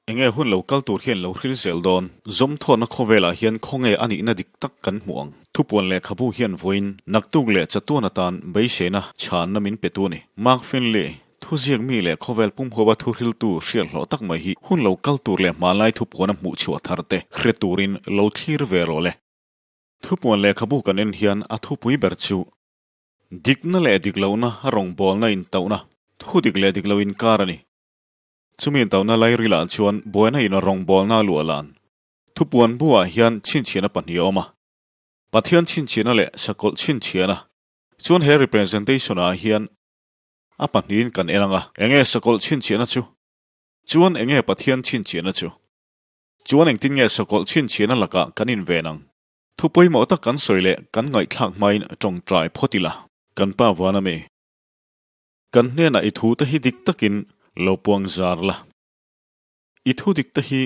Enge hun lo kal tur hian lo hril zel dawn? Zawmthawhna khawvelah hian khawnge a nihna dik tak kan hmuh ang? Thupuan lehkhabu hian vawiin naktuk leh chatuan atan beiseina chhanna min pe tu a ni. Mark Finley, thuziak mi leh khawvel pumhuapa thuhriltu hriat hlawh tak mai hi hun lo kal tur leh hmanlai thupuana hmuh chhuah thar te hre turin lo thlir ve rawh le. Thupuan lehkhabu kan en hian a thupui ber chu dikna leh dik lohna a rawngbawlna intauhna, thu dik leh dik lo inkar a ni. Chumi intauhna lairilah chuan buaina in rawngbawlna a luah lan. Thupuan buah hian chhinchhiahna pahnih a awm a, Pathian chhinchhiahna leh sakawlh chhinchhiahna. Chuan he representation ah hian a pahnihin kan en ang a. Enge sakawlh chhinchhiahna chu? Chuan enge Pathian chhinchhiahna chu? Chuan engtin nge sakawlh chhinchhiahna lakah kan inven ang? Thu pawimawh tak kan sawi leh kan ngaihthlak hmain tawngtai phawt ila. Kan pa van ami. Kan hnenah i thu te hi dik takin lo puang zar la. I thu dik te hi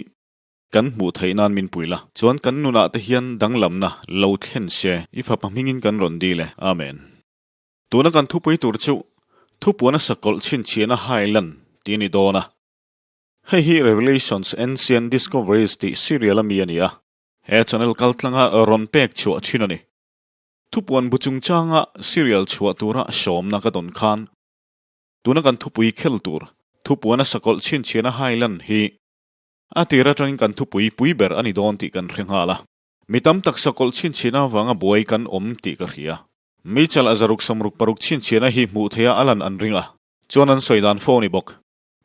kan hmuh theih nan min pui la. Chuan kan nunah te hian danglamna lo thlen se. I fapa hmingin kan rawn dil e. Amen. Tuna kan thupui tur chu Thupuana sakawlh chhinchhiahna hai lan tih a ni dawn a. Hei hi Revelations Ancient Discoveries tih serial ami a ni a. He channel kaltlanga rawn pek chhuah thin a ni. Thupuan bu chungchanga serial chhuah tura sawmna ka dawn khan tuna kan thupui khel tur Thupuana sakawlh chhinchhiahna hai lan hi a tir atangin kan thupui pui ber a ni dawn tih kan hre nghal a. Mi tam tak sakawlh chhinchhiahna avanga buai kan awm tih ka hria. Mi chal a zaruk sawmruk paruk chhinchhiahna hi hmuh theiha a lan an ring a, chuan an sawi dan fo a ni bawk.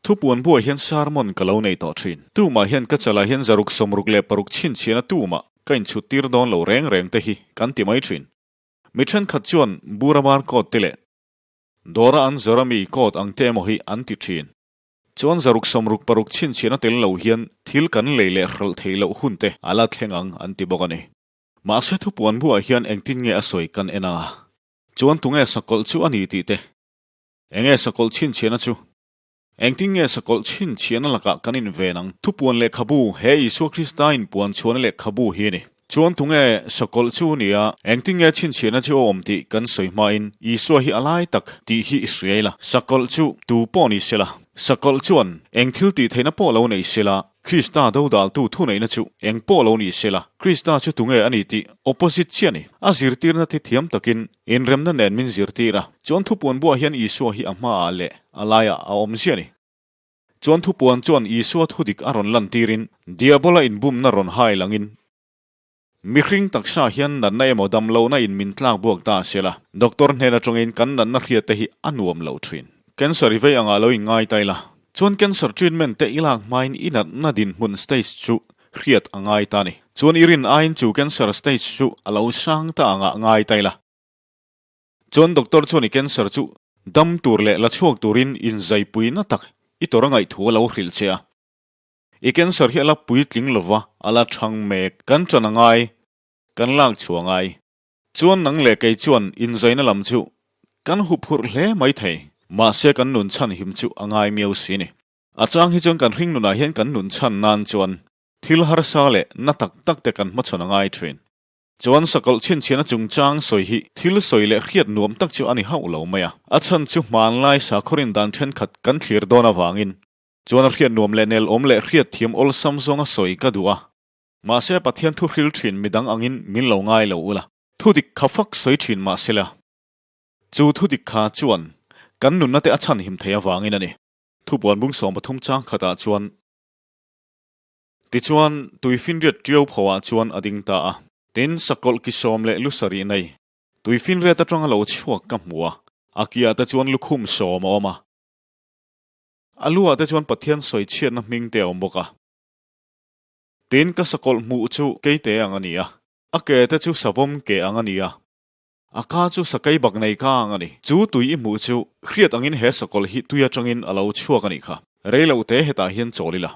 Thupuan buah hian sermon ka lo nei tawh thin. Tumah hian ka chalah hian zaruk 66 chhinchhiahna tumah ka inchhut tir dawn lo reng reng te hi kan ti mai thin. Mi thenkhat chuan Buramar coat te leh Dawra an zawr ami coat ang te emaw hi an ti thin. Chuan zaruk 66 chhinchhiahna tel lo hian thil kan lei leh hralh theih loh hun te a la thleng ang an ti bawk a ni. Mahse thupuan buah hian engtin nge a sawi kan en a, chuan tunge sakawlh chu a ni tih te, enge sakawlh chhinchhiahna chu? Engtin nge sakawlh chhinchhiahna lakah kan inven ang? Thupuan lehkhabu, he Isua Krista inpuan chhuahna lehkhabu hi a ni. Chuan tunge sakawlh chu nia, engtin nge chhinchhiahna chu a awm tih kan sawi hmain Isua hi a lai tak tih hi i hria ila. Sakawlh chu tu pawh ni sela, sakawlh chuan eng thil tih theihna pawh lo nei sela, Krista dodaltu thuneihna chu eng pawh lo ni sela, Krista chu tunge a ni tih opposite chiah a ni. A zirtirna thi thiam takin inremna nen min zirtir a. Chuan thupuan buah hian Isua hi a hmaah leh a laiah a awm ziah a ni. Chuan thupuan chuan Isua thudik a rawn lantirin Diabola inbumna rawn hai langin mihring taksa hian natna emaw damlohna in min tlak buak ta a sela, doctor hnen atangin kan natna hriat te hi a nuam lo thin. Cancer i vei angah lo inngai ta ila, chuan cancer treatment te i lak hmain i natna dinhmun stage chu hriat a ngai ta a ni. Chuan i rin aiin chu cancer stage chu a lo sang ta angah ngai ta ila. Chuan doctor chuan i cancer chu dam tur leh la chhuak turin inzaipui na tak i tawrh a ngaih thu a lo hrilh che a. I cancer hi a la puitling lova, a la thang mek. Kan ṭan a ngai, kan lak chhuah a ngai. Chuan nang leh kei chuan inzaina lam chu kan huphurh hle mai thei. Mahse kan nun chhan him chu a ngai miau si ni. A chang hi chuan kan hring nunah hian kan nun chhan nan chuan thil harsa leh na tak tak te kan hmachhawn a ngai ṭhin. Chuan sakawlh chhinchhiahna chungchang sawi hi thil sawi leh hriat nuam tak chu a ni hauh lo mai a. A chhan chu hmanlai sakhawrin dan thenkhat kan thlir dawn avangin chuan a hriat nuam leh nel awm leh hriat thiam awlsam zawnga sawi ka duh a. Mahse Pathian thu hril thin midang angin min lo ngai lo ula. Thu dik kha fak sawi thin mah sela chu thu dik kha chuan kan nunna te a chhanhim thei avangin a ni. Thupuan bung 13 chang khatah chuan. Tichuan, tuifinriat ṭiau phoah chuan a ding ta a. Tin, sakawlh ki sawm leh lu sarih nei, tuifinriat aṭanga lo chhuak ka hmu a, a kiah te chuan lukhum 10 a awm a. A luah te chuan Pathian sawichhiatna hming te a awm bawk a. Tin, ka sakawlh hmuh chu keite ang a ni a, a ke te chu savawm ke ang a ni a, a ka chu sakei bak nei ka ang a ni. Chu tui i hmuh chu hriat angin he sakawlh hi tui aṭangin a lo chhuak a nih kha. Reilote hetah hian chawl ila.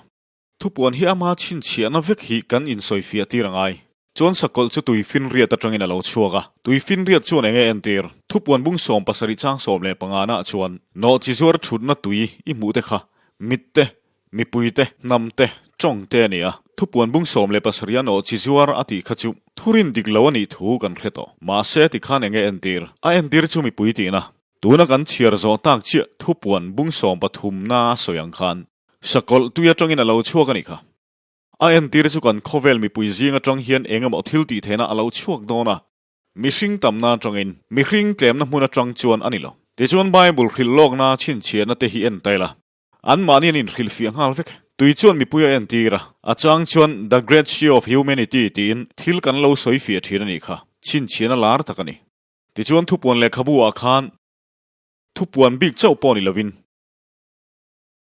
Thupuan hi ama chhinchhiahna vek hi kan insawifiah tir a ngai. Chuan sakawlh chu tuifinriat atangin a lo chhuak a. Tuifinriat chuan enge entir? Thupuan bung 17 chang 15 naah chuan nawhchi zuar thutna tui i hmuh te kha mit te, mipui te, hnam te, tawng te a ni a. Thupuan bung 17 a nawhchi zuar a tih kha chu thurin dik lo a nih thu kan hre tawh. Mahse tikhan enge entir? A entir chu mipui tihna. Tuna kan chhiar zawh tak chiah thupuan bung 13 na a sawi ang khan. Sakawlh tui atangin a lo chhuak a nih kha. A entir chu kan khawvel mipui zing atang hian eng emaw thil tih theihna a lo chhuak dawn a. Mihring tamna atangin, mihring tlemna hmun atang chuan a ni lo. Tichuan Bible hrilh lawkna chhinchhiahna te hi en ta ila. Anmahni an inhrilhfiah nghal vek. Tui chuan mipui a entir a, a chang chuan The Great Sea of Humanity tiin thil kan lo sawi fiah thin a nih kha. Chhinchhiahna lar tak a ni. Tichuan thupuan lehkhabu ah khan thupuan bik chauh pawh ni lovin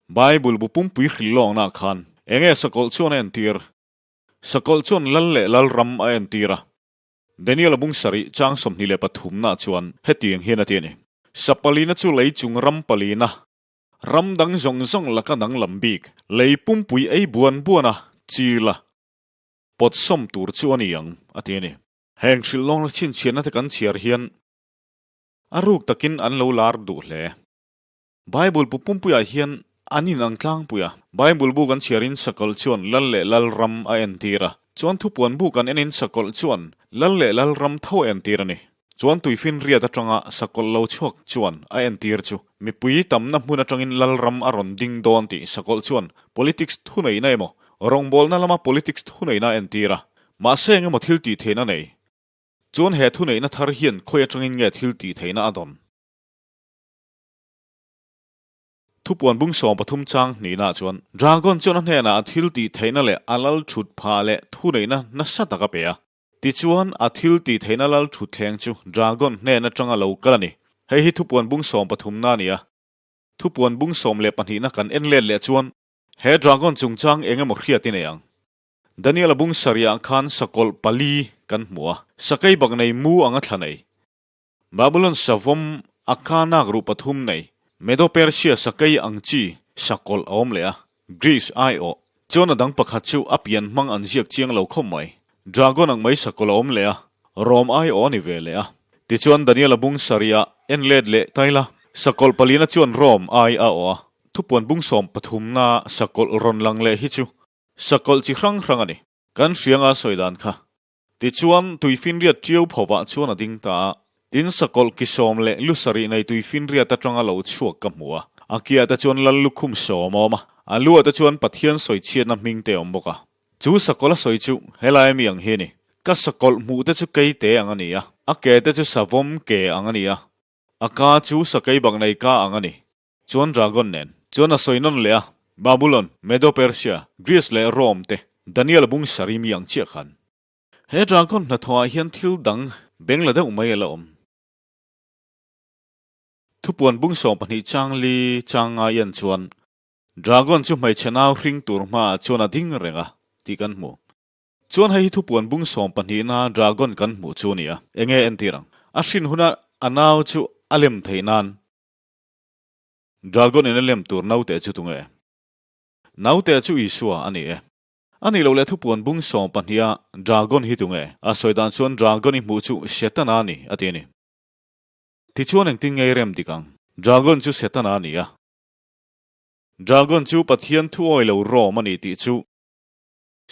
Bible bu pumpui hrilh lawkna ah khan enge sakawlh chuan a entir? Sakawlh chuan lal leh lalram a entir a. Daniel-a bung sarih chang 23 nah chuan hetiang hian a ti a ni, Sapalina chu lei chung ram palina Ram dang zawng zawng laka danglam bik, lei pumpui ei buan buan a, chil a, pawt sawm tur chu a ni ang, a ti a ni. Heng hrilh lawng la chhinchhiahna te kan chhiar hian a ruk takin an lo lar duh hle. Bible bu pumpuiah hian an inang tlangpui a. Bible bu kan chhiarin sakawlh chuan lal leh lal ram a entir a, chuan thupuan bu kan enin sakawlh chuan lal leh lal ram tho a entir a ni. Chuan tuifinriat atanga sakawlh lo chhuak chuan a entir chu mipui tamna hmun atangin Lalram a rawn ding dawn tih sakawlh chuan politics thuneihna emaw rawngbawlna lama politics thuneihna a entir a, mahse eng emaw thil tih theihna nei chuan he thuneihna thar hian khawi atangin nge thil tih theihna a dawn? Thupuan bung 13 chang hnihnaah chuan Dragon chuan a hnenah a thil tih theihna leh a lal thut phah leh thuneihna nasa tak a pe a. Tichuan, a thil tih theihna lal thutthleng chu Dragon hnen atanga lo kal a ni. Hei hi thupuan bung 13 na a ni a. Thupuan bung 12 na kan en let leh chuan he Dragon chungchang eng emaw hriat i nei ang. Daniel-a bung sarihah khan sakawlh pali kan hmu a, sakei bak nei mu anga thla nei. Babylon savawm a kanak ruh pathum nei, Medo-Persia sakei ang chi sakawlh a awm leh a, Greece aiawh. Chuan a dang pakhat chu a pian hmang an ziak chiang lo khawp mai. Dragon ang mai sakawlh a awm leh a, Rome aiawh a ni ve leh a. Tichuan Daniel-a bung sarih ah en let leh taila sakawlh palina chuan Rome ai a awh a. Thupuan bung 13 na sakawlh rawn lang leh hi chu sakawlh chi hrang hrang a ni. Kan hrianga sawi dan kha. Tichuan, tuifinriat ṭiau phovah chuan a ding ta a. Tin, sakawlh ki sawm leh lu sarih nei tuifinriat aṭanga lo chhuak ka hmu a. A kiah te chuan lal lukhum sawm a awm a, a luah te chuan Pathian sawichhiatna hming te a awm bawk a. Chu sakawlh a sawi chu helai ami ang hi a ni. Ka sakawlh hmuh te chu keite ang a ni a, a ke te chu savawm ke ang a ni a, a ka chu sakei bak nei ka ang a ni. Chuan Dragon nen chuan a sawi nawn leh a, Babulon, Medo-Persia, Greece leh Rome te, Daniel bung sarih mi ang chiah khan. He Dragon hnathawhah hian thil dang beng la deuh mai a la awm. Thupuan bung 12 chang li chang ngai en chuan Dragon chu hmeichhe nau hring tur hmaah chuan a ding reng a tih kan hmu. Chuan hei hi thupuan bung 12 na Dragon kan hmuh chu a ni a, enge entir ang? A hrin huna a nau chu a lem theih nan. Dragon in a lem tur naute chu tunge? Naute chu Isua a ni e. A nih loh leh thupuan bung 12 a Dragon hi tunge? A sawi dan chuan Dragon i hmuh chu Setana a ni a ti a ni. Tichuan engtin nge i rem dik ang? Dragon chu Setana a ni a. Dragon chu Pathian thu awi lo Rome a ni tih chu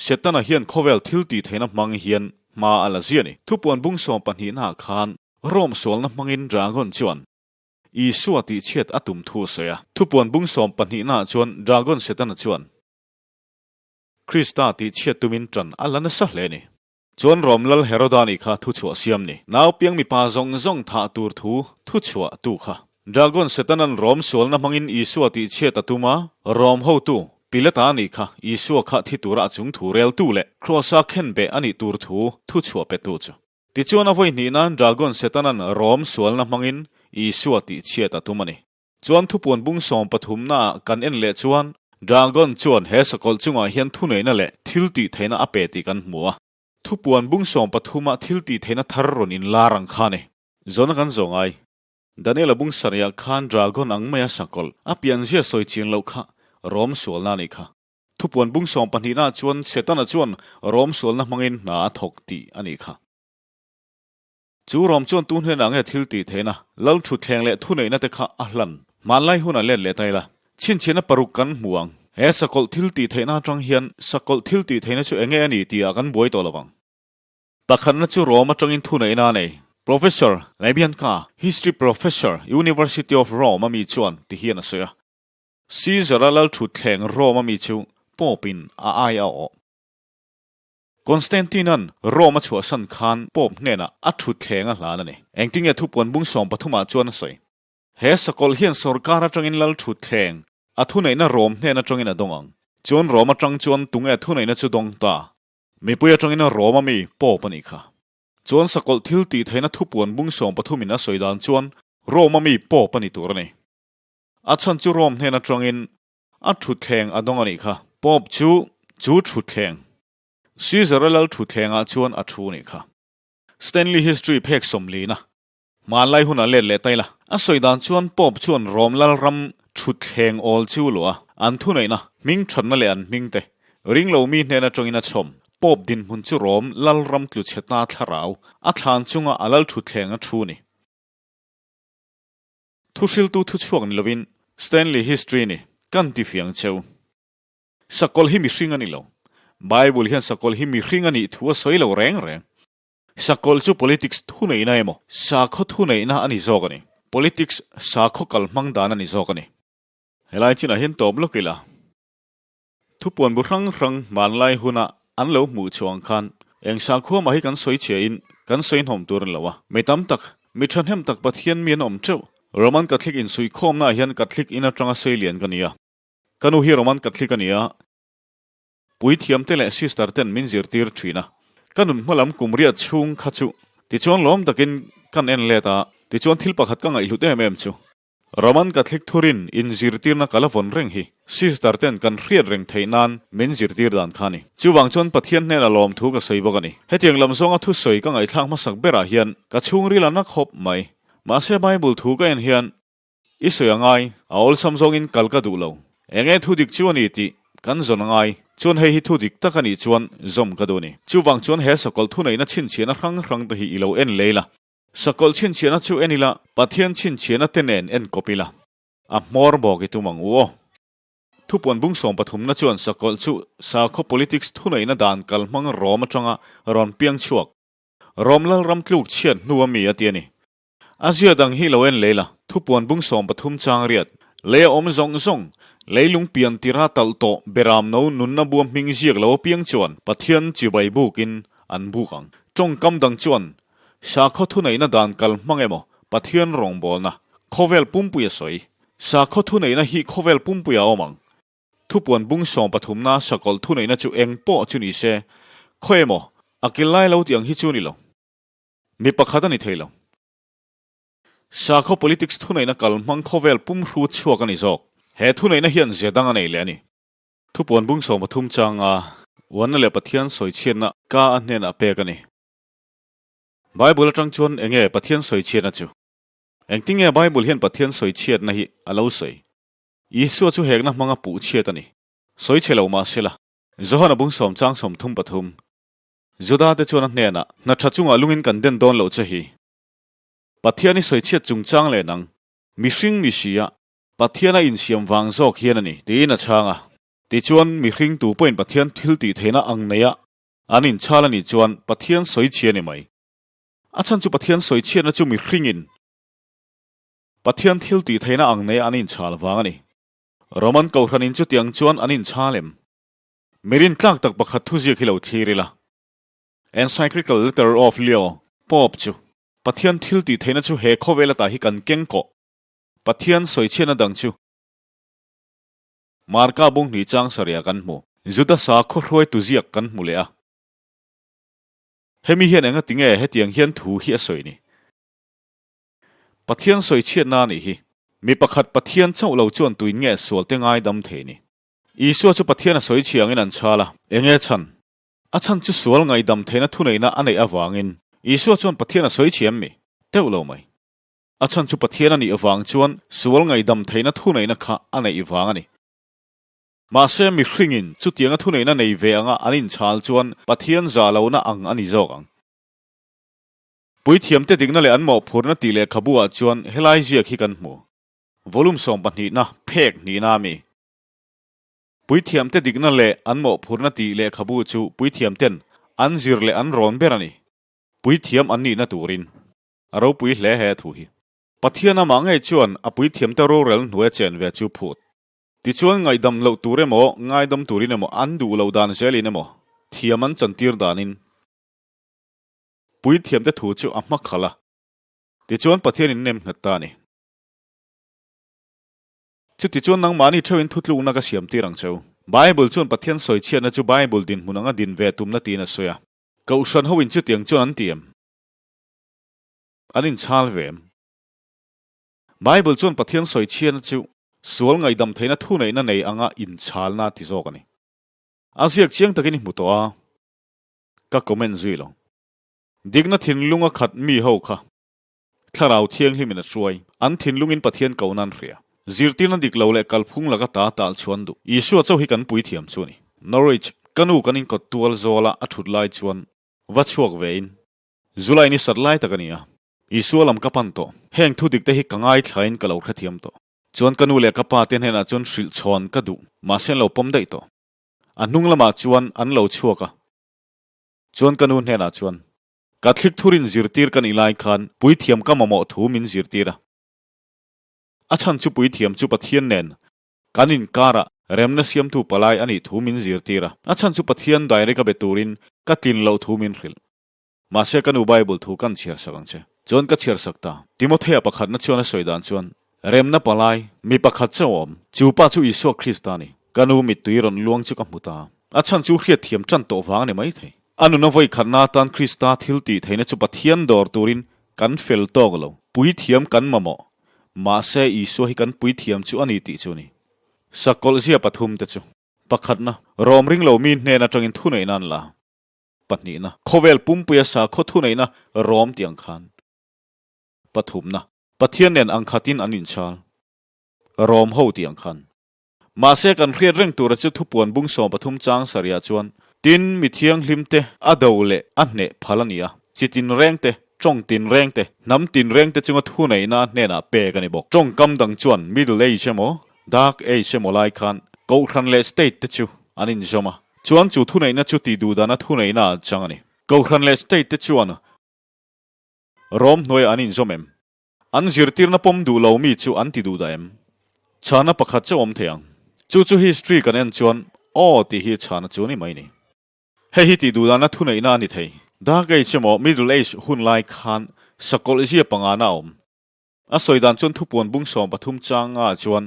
Setana hian khawvel thil tih theihna hmang hian hma a la zia a ni. Thupuan bung 12 naah khan Rome sualna hmangin Dragon chuan Isua tihchhiat a tum thu a sawi a. Thupuan bung 12 naah chuan Dragon Setana chuan Krista tihchhiat tumin ṭan a la nasa hle a ni. Chuan Rom lal Heroda nih kha thuchhuah siam ni. Nau piang mipa zawng zawng thah tur thu thuchhuah tu kha. Dragon Setanan Rom sualna hmangin Isua tihchhiat a tum a, Rom hotu Pilata nih kha Isua kha thi tura a chung thu reltu leh Kross-a khenbeh a nih tur thu thuchhuah petu chu. Tichuan a vawi hnih nan Dragon Setanan Rom sualna hmangin Isua tihchhiat a tum a ni. Chuan thupuan bung 13 naah kan en leh chuan Dragon chuan he sakawlh chungah hian thuneihna leh thil tihtheihna a pe tih kan hmu a. Thupuan bung 13 ah thil tihtheihna thar rawn inlar ang kha a ni. Zawhna kan zawh ngai. Daniel-a bung sarihah khan Dragon ang maia sakawlh a pianzia sawi chiang loh kha Rom sualna a nih kha. Thupuan bung 12 naah chuan Setana chuan Rom sualna hmangin hna a thawk tih a nih kha. Chu Rom chuan tu hnenah nge thil tih theihna, lal thutthleng leh thuneihna te kha a hlan? Hmanlai hunah let leh ta ila, chhinchhiahna paruk kan hmu ang. He sakawlh thil tih theihna atang hian sakawlh thil tih theihna chu enge a ni tihah kan buai tawh lo vang. Pakhatna chu Rome atangin thuneihna a nei. Professor Labianca, History Professor, University of Rome a mi chuan ti hian a sawi a. Caesar-a lalṭhutthleng Rome-a mi chu Pope-in a ai a awh. Constantine-a'n Rome a chhuahsan khan Pope hnenah a ṭhutthleng a hlan a ni. Engtinge thupuan bung 13 ah chuan a sawi? He sakawlh hian sorkar atangin lal ṭhutthleng a thuneihna Rome hnen atangin a dawng ang. Chuan Rome atang chuan tunge thuneihna chu dawng ta? Mipui atangin Rome a mi Pope a nih kha. Chuan sakawlh thil tih theihna thupuan bung 13 in a sawi dan chuan Rome a mi Pope a ni tur a ni. A chhan chu Rome hnen atangin a ṭhutthleng a dawng a nih kha. Pope chu chu ṭhutthleng, Caesar-a lal ṭhutthlengah chuan a ṭhu a nih kha. Stanley History phek sawmlina Hmanlai hunah let leh taila. A sawi dan chuan Pope chuan Rom lalram thutthleng awl chu luah a, an thuneihna, hming thatna leh an hming te ringlo mi hnen atangin a chhawm. Pope dinhmun chu Rom lalram tlu chhe ta thlarau a thlan chunga a lal thutthleng a thu ni. Thuhriltu thuchhuak ni lovin Stanley History ni kan ti fiang cheu. Sakawlh hi mihring a ni lo. Bible hian sakawlh hi mihring a nih thu a sawi lo reng reng. Sakawlh chu politics thuneihna emaw, sakhaw thuneihna a ni zawk a ni. Politics sakhaw kal hmang dan a ni zawk a ni. Helai chinah hian tawp lawk ila, thupuan bu hrang hrang hmanlai huna an lo hmuh chhuah ang khan eng sakhua mah hi kan sawi chhiahin kan sawi hnawm tur a ni lo a. Mi tam tak, mi thahnem tak Pathian mi an awm teuh. Roman Catholic insuihkhawmnaah hian Catholic in atanga sei lian ka ni a. Ka nu hi Roman Catholic a ni a. Puithiamte leh sister ten min zirtir thin a, ka nun hma lam kum riat chhung kha chu tichuan lawm takin kan en let a, tichuan thil pakhat ka ngaihhlut em em chu Roman Catholic thurin inzirtirna ka la vawn reng hi sister ten kan hriat reng theih nan min zirtir dan kha a ni. Chuvang chuan Pathian hnena lawmthu ka sawi bawk a ni. Hetiang lam zawnga thusawi ka ngaihthlak hmasak berah hian ka chhungril a na khawp mai. Mahse Bible thu ka en hian I sawi a ngai, a awlsam zawngin kal ka duh lo. Enge thu dik chu a ni tih kan zawn a ngai. Chuan hei hi thu dik tak a nih chuan zawm ka duh a ni. Chuvang chuan he sakawlh thuneihna chhinchhiahna hrang hrang te hi i lo en lei la. Sakawlh chhinchhiahna chu en ila, Pathian chhinchhiahna te nen en kawp ila. A hmawr bawk i tum ang u aw. Thupuan bung 13 na chuan sakawlh chu sakhaw politics thuneihna dan kalhmang Rom atanga rawn piang chhuak, Rom lalram tluk chhiat hnu a mi a ti a ni. A zia dang hi lo en lei la, thupuan bung 13 chang riat, lei a awm zawng zawng, leilung pian tira talh tawh beram no nunna bua hming ziak lo apiang chuan Pathian chibai bukin an buk ang. Tawngkam dang chuan sakhaw thuneihna dan kal hmang emaw Pathian rawngbawlna khawvel pumpui a sawi. Sakhaw thuneihna hi khawvel pumpui a awm ang. Thupuan bung 13 na sakawlh thuneihna chu eng pawh chu ni se, khaw emaw a kil lai lo tih ang hi chu ni lo. Mi pakhat a ni thei lo. Sakhaw politics thuneihna kal hmang khawvel pumhru chhuak a ni zawk. He thuneihna hian ze dang a nei leh a ni. Thupuan bung 13 changa uanna leh Pathian sawichhiatna ka a hnenah pek a ni. Bible atang chuan enge Pathian sawichhiatna chu? Engtinge Bible hian Pathian sawichhiatna hi a lo sawi? Isua chu hekna hmanga puh chhiat a ni. Sawichhe lo mahse la. Johana bung sawm chang 33. Juda te chuan a hnenah, Hna tha chungah lungin kan den dawn loh che hi. Pathian i sawichhiat chungchang leh nang, mihring ni sia, Pathian a insiam vang zawk hian a ni, tiin a chhang a. Tichuan, mihring tu pawhin Pathian thil tih theihna ang neia an inchhal a nih chuan Pathian sawichhia a ni mai. A chhan chu Pathian sawichhiatna chu mihringin Pathian thil tih theihna ang neia an inchhal vang a ni. Roman Kohhranin chutiang chuan an inchhal em? Mi rintlak tak pakhat thuziak hi lo thlir ila. Encyclical Letter of Leo, Pope chu, Pathian thil tih theihna chu he khawvel ata hi kan keng kawh. Pathian sawichhiatna dang chu Marka bung hnih chang sarih ah kan hmu. Juda sakhaw hruaitu ziak kan hmu leh a. Hemi hian enga tinge hetiang hian thu hi a sawi ni? Pathian sawichhiatna a nih hi. Mi pakhat Pathian chauh lo chuan tuin nge sualte ngaidam thei ni? Isua chu Pathian a sawi chhiangin an chhal a. Enge chhan? A chhan chu sual ngaihdam theihna thuneihna a neih avangin. Isua chuan Pathian a sawi chhiam mi? Teuh lo mai. A chhan chu Pathian a nih avang chuan sual ngaihdam theihna thuneihna kha a neih vang a ni. Mahse mihringin chutianga thuneihna nei ve anga an inchhal chuan Pathian zah lohna ang a ni zawk ang. Puithiamte dikna leh an mawhphurhna tih lehkhabu ah chuan helai ziak hi kan hmu. Volume sawmpahnihna, phek hnihna a mi. Puithiamte dikna leh an mawhphurhna tih lehkhabu chu puithiamten an zir leh an rawn ber a ni. Puithiam an nihna turin a ropui hle he thu hi. Pathian amah ngei chuan a puithiamte rorel hnuai chen ve chu phut. Tichuan ngaihdam loh tur emaw, ngaidam turin emaw, an duh loh dan zelin emaw, thiam an chantir danin puithiamte thu chu a hma khalh a. Tichuan Pathian in nem nghet ta a ni. Chutichuan nangmahni theuhin thutlukna ka siamtir ang cheu. Bible chuan Pathian sawichhiatna chu Bible dinhmun anga din ve tumna tiin a sawi a. Kohhran hoin chutiang chuan an ti em? An inchhal ve em? Bible chuan Pathian sawichhiatna chu sual ngaihdam theihna thuneihna nei anga inchhalna a ti zawk a ni. A ziak chiang takin i hmu tawh a, ka comment zui lo. Dikna thinlunga khat mi ho kha Thlarau Thianghlimin a hruai. An thinlungin Pathian kohna an hria. Zirtirna dik lo leh kalphung laka ta tal chhuan duh. Isua chauh hi kan puithiam chu a ni. Norwich, Ka nu kan inkawt tual zawla a thut lai chuan va chhuak vein July ni sat lai tak a ni a. Isua lam ka pan tawh. Heng thu dik te hi ka ngaithlain ka lo hrethiam tawh. Chuan ka nu leh ka pa te hnenah chuan hrilh chhawn ka duh. Mahse an lo pawm daih tawh. A hnung lamah chuan an lo chhuak a. Chuan ka nu hnenah chuan Catholic thurin zirtir ka nih lai khan puithiam ka mamawh thu min zirtir a. A chhan chu puithiam chu Pathian nen kan inkarah remna siamtu palai a nih thu min zirtir a. A chhan chu Pathian direct a be turin ka tlin loh thu min hrilh. Mahse ka nu Bible thu kan chhiar sak ang che. Chuan ka chhiar sak ta. Timothea pakhatna chuan a sawi dan chuan Remna palai, mi pakhat chauh a awm. Chu pa chu Isua Krista a ni. Ka nu mittui rawn luang chu ka hmu ta. A chhan chu hriatthiam tan tawh vang a ni maithei. A nuna vawi khatna atan Krista thil tih theihna chu Pathian dawr turin kan fel tawk lo. Puithiam kan mamawh. Mahse Isua hi kan puithiam chu a ni tih chu a ni. Sakawlh zia pathumte chu. Pakhatna, Rom ring lo mi hnen atangin thuneihna an la. Pahnihna, Khawvel pumpuia sakhaw thuneihna Rom tih ang khan. Pathumna, Pathian nen ang khatin an inchhal. Rom ho tih ang khan. Mahse kan hriat reng tura chu thupuan bung 13 chang sarihah chuan, Tin, mi thianghlim te a do leh a hneh phal a ni a, chi tinreng te, tawng tinreng te, hnam tinreng te chunga thuneihna a hnenah pek a ni bawk. Tawngkam dang chuan Middle Age emaw, Dark Age emaw lai khan Kohhran leh State te chu an inzawm a, chuan chu thuneihna chu tihduhdana thuneihna a chang a ni. Kohhran leh State te chuan Rom hnuaiah an inzawm em? An zirtirna pawm duh lo mi chu an ti duh dah em? Chhana pakhat chauh awm thei ang. Chu chu history kan en chuan aw tih hi chhana chu ni mai ni. Hei hi tih duh dahna thuneihna a ni thei. Dark Age emaw Middle Age hun lai khan sakawlh zia pangana a awm. A sawi dan chuan thupuan bung 13 changa chuan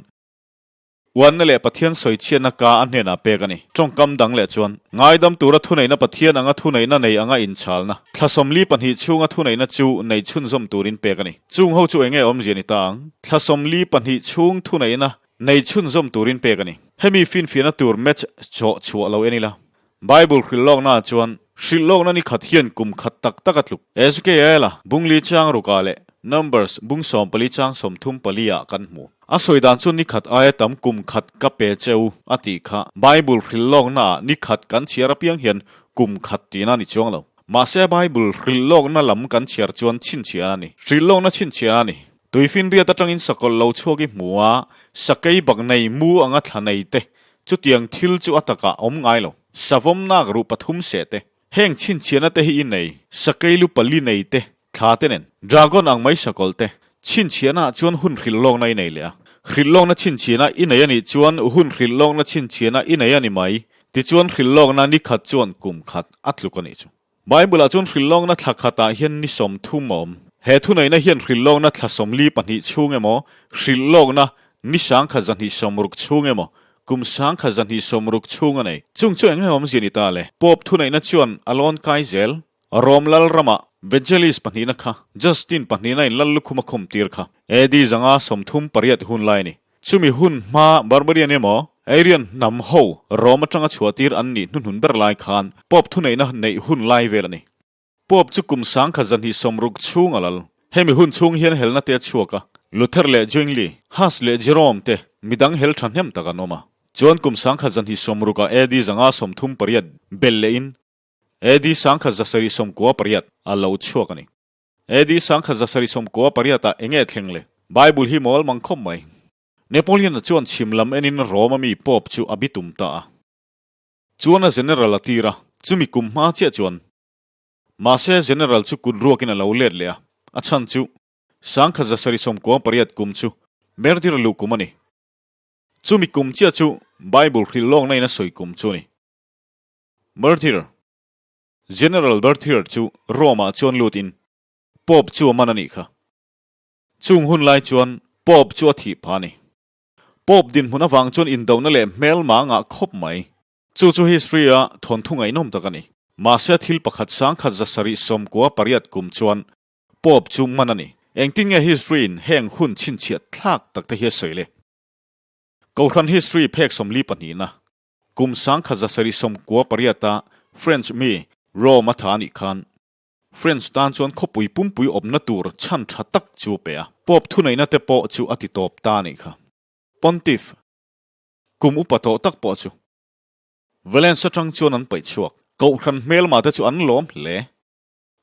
Uanna leh Pathian sawichhiatna ka a hnenah pek a ni. Tawngkam dang leh chuan, ngaidam tura thuneihna Pathian anga thuneihna nei anga inchhalna, thla 42 chhunga thuneihna chu nei chhunzawm turin pek a ni. Chung ho chu enge awmzia ni ta ang? Thla 42 chhung thuneihna nei chhunzawm turin pek a ni. Hemi finfiahna tur match chawh chhuah lo en ila. Bible hrilh lawknaah chuan hrilh lawkna ni khat hian kum khat tak tak a tluk. Ezekiel-a bungli chang rukah leh Numbers bung 14 chang 34 ah kan hmu. A sawi dan chu ni khat aia tam kum khat ka pe che u a tih kha. Bible hrilh lawknaah ni khat kan chhiar apiang hian kum khat tihna a ni chuang lo. Mahse Bible hrilh lawkna lam kan chhiar chuan chhinchhiahna a ni. Hrilh lawkna chhinchhiahna a ni. Tuifinriat atangin sakawlh lo chhuak i hmu a, sakei bak nei mu anga thla nei te, chutiang thil chu a takah awm ngai lo. Savawm nak ruh pathum seh te, heng chhinchhiahna te hi i nei, sakei lu pali nei te, thla te nen. Dragon ang mai sakawlh te, chhinchhiahna ah chuan hun hrilh lawkna i nei leh a. Hrilh lawkna chhinchhiahna i nei a nih chuan hun hrilh lawkna chhinchhiahna i nei a ni mai. Tichuan hrilh lawkna ni khat chuan kum khat a tluk a nih chu. Bible-ah chuan hrilhlawkna thla khatah hian ni 30 a awm. He thuneihna hian hrilhlawkna thla 42 chhung emaw, hrilhlawkna ni 1260 chhung emaw, kum 1260 chhung a nei. Chung chu eng nge awmzia ni ta le? Pope thuneihna chuan a lawn kai zel. Rome lal ramah Vegelius pahnihna kha Justin pahnihna in lal lukhum a khum tir kha AD 538 hun lai a ni. Chumi hun hma Barbarian emaw Aryan hnam ho Rome atanga chhuahtir an nih hnuhnun ber lai khan Pope thuneihna neih hun lai vel a ni. Pope chu kum 1260 chhung a lal. Hemi hun chhung hian helna te a chhuak a, Luther leh Zwingli, Huss leh Jerome te midang hel thahnem tak an awm a. Chuan kum 1260 ah AD 538 belh lehin AD 1798 a lo chhuak a ni. AD 1798 ah enge thleng le? Bible hi mawl mang khawp mai. Napoleon-a chuan chhim lam enin Rome a mi Pope chu a bitum ta a. Chuan a general a tir a, chumi kum hma chiah chuan. Mahse general chu kut ruakin a lo let leh a, a chhan chu 1798 kum chu Merdir luh kum a ni. Chumi kum chiah chu Bible hrilh lawkna in a sawi kum chu a ni. Berthier, General Berthier chu Rome ah chuan lut in Pope chu a man a nih kha. Chung hun lai chuan Pope chu a thih phah a ni. Pope dinhmun avang chuan indohna leh hmelma a ngah khawp mai. Chu chu history a thawnthu ngaihnawm tak a ni. Mahse thil pakhat 1798 kum chuan Pope chu man a ni. Engtin nge history in heng hun chhinchhiah thlak tak te hi a sawi le? Kohhran history phek 42na kum 1798 a French mi Rome a tha a nih khan French tan chuan khawpui pumpui awmna tur chhan tha tak chu a pe a. Pope thuneihna te pawh chu a ti tawp ta a nih kha. Pontiff kum upa tawh tak pawh chu Valence atang chuan an paih chhuak. Kohhran hmelma te chu an lawm hle.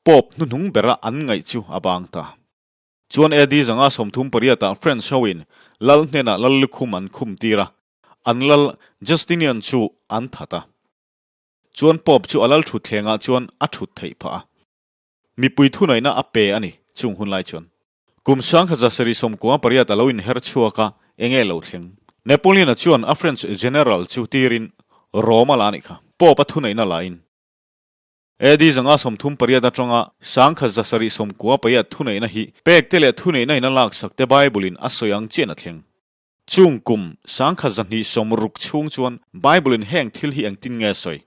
Pope hnuhnung bera an ngaih chu a bang ta. Chuan AD 538 ah French ho in lal hnenah lal lukhum an khum tir a, an lal Justinian chu an that a. Chuan Pope chu a lal thutthleng ah chuan a thut theih phah a. Mipui thunaihna a pe a ni chung hun lai chuan. Kum 1798 a lo inher chhuak a, enge lo thleng? Napoleon-a chuan a French General chu tirin Rome a la a nih kha. Pope a thuneihna lain AD 538 atanga 1798 thuneihna hi pek te leh thuneihna in a laksak te Bible in a sawi ang chian a thleng. Chung kum 1260 chhung chuan Bible in heng thil hi engtin nge a sawi?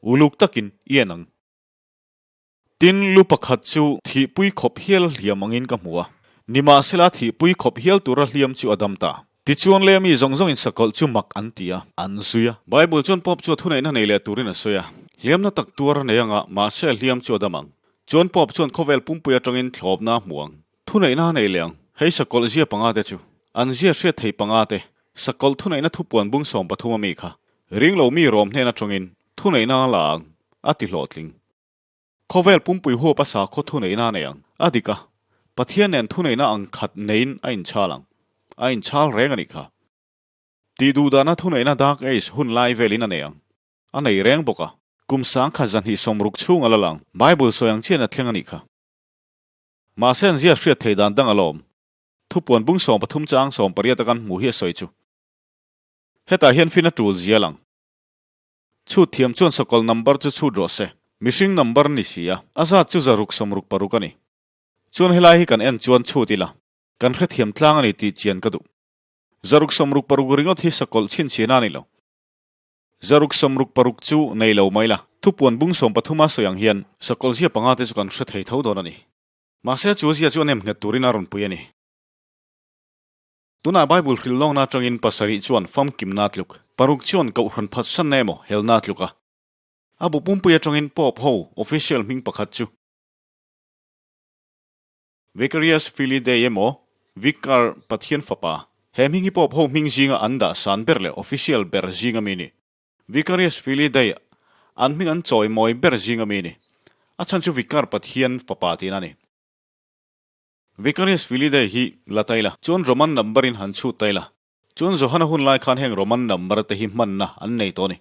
Uluk takin i en ang. Tin, lu pakhat chu thihpui khawp hial hliam angin ka hmu a, nimahsela thihpui khawp hial tura hliam chu a dam ta. Tichuan leh mi zawng zawngin sakawlh chu mak an ti a, an zui a. Bible chuan Pope chu a thuneihna nei leh turin a sawi a, hliamna tak tuar a nei anga, mahse a hliam chu a dam ang. Chuan Pope chuan khawvel pumpui atangin thlawpna a hmu ang. Thuneihna a nei leh ang. Hei sakawlh zia panga te chu, an zia hriat theih panga te, sakawlh thuneihna thupuan bung 13 a mi kha, ringlo mi rawm hnen atangin thuneihna a la ang, a ti hlawhtling. Khawvel pumpui huap a sakhaw thuneihna a nei ang. A dik a, Pathian nen thuneihna ang khat neiin a inchhal ang. A inchhal reng a nih kha. Tih duh dahna thuneihna Dark Age hun lai velin a nei ang. A nei reng bawk a. Kum 1260 chhung a la lang. Bible sawi ang chian a thleng a nih kha. Mahse an zia hriat theih dan dang alawm. Thupuan bung 13 chang 18 a kan hmuh hi a sawi chu. Hetah hian fin a tul zia lang. Chhut thiam chuan sakawlh number chu chhut rawh se. Mihring number ni si a, a zat chu 666 a ni. Chuan helai hi kan en chuan chhut ila, kan hrethiam tlang a ni tih chian ka duh. 666 ringawt hi sakawlh chhinchhiahna a ni lo. 666 chu nei lo mai la, thupuan bung 13 a sawi ang hian sakawlh zia panga te chu kan hre thei tho dawn a ni. Mahse chu zia chu a nem nghet turin a rawn pui a ni. Tunah Bible hrilh lawkna atangin pasarih chuan famkimna tluk, paruk chuan kohhran phatsanna emaw helna tluk a. A bu pumpui atangin Pope ho official hming pakhat chu Vicarius Filii Dei emaw Vicar Pathian Fapa, he hming hi Pope ho hming zinga an dah san ber leh official ber zinga mi a ni. Vicarius Filii Dei an hming an chawimawi ber zinga mi a ni. A chhan chu Vicar Pathian Fapa tihna a ni. Vicarius Filii Dei hi la ta ila, chuan Roman number in han chhut ta ila, chuan Johana hun lai khan heng Roman number te hi hmanna an nei tawh a ni.